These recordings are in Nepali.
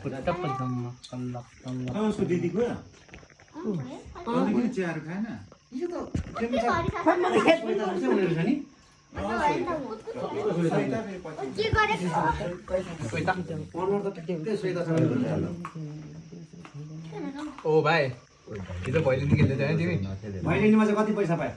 खुट्टा पल्लम कल्लक उसको दिदी गयो अनि किन चियाहरू खाएन यो त उनीहरू छ नि ओ भाइ हिजो भैलिनी खेल्दै थियो तिमी भैलिनीमा चाहिँ कति पैसा पाए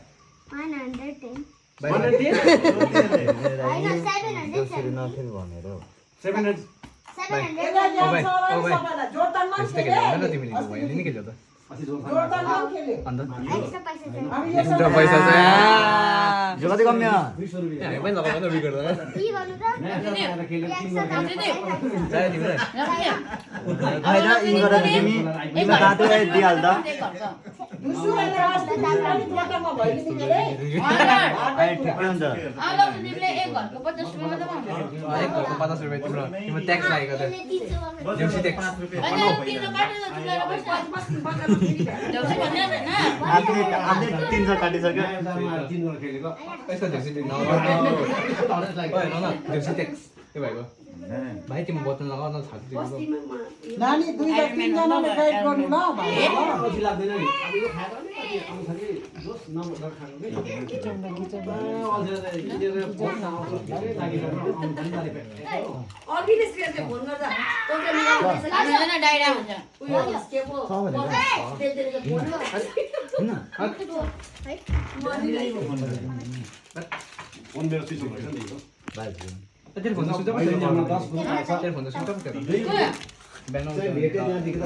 700 खेल्यो त पैसा जो कति कम्या पनि लगाउँदैन बिगर हैन इन गरेर तिमी तिम्रो दाँते दिइहाल त ठिकै हुन्छ एक घरको 50 रुपैयाँ तिम्रो ट्याक्स लागेको त देउसी ट्याक्स आफूले 300 काटिसक्यो पैसा देउसी देउसी ट्याक्स के भएको भाइ तिम्रो बोतल लगाउ न छाती नानी 2 जना 3 जनाले गाइड गर्नु ल भाइ पछि लाग्दैन नि अब यो खाएर नि आउनु छ कि जोस नमस्कार खानु के अभिलेसले फोन गर्दा तोले मिलाउन डाइरा हुन्छ उयो के पो फोन मेरो स्विच भएछ नि भाइ तेरो फोन स्विच अफ भयो तेरो फोन स्विच अफ भयो बिहान भेटे त्यहाँदेखि त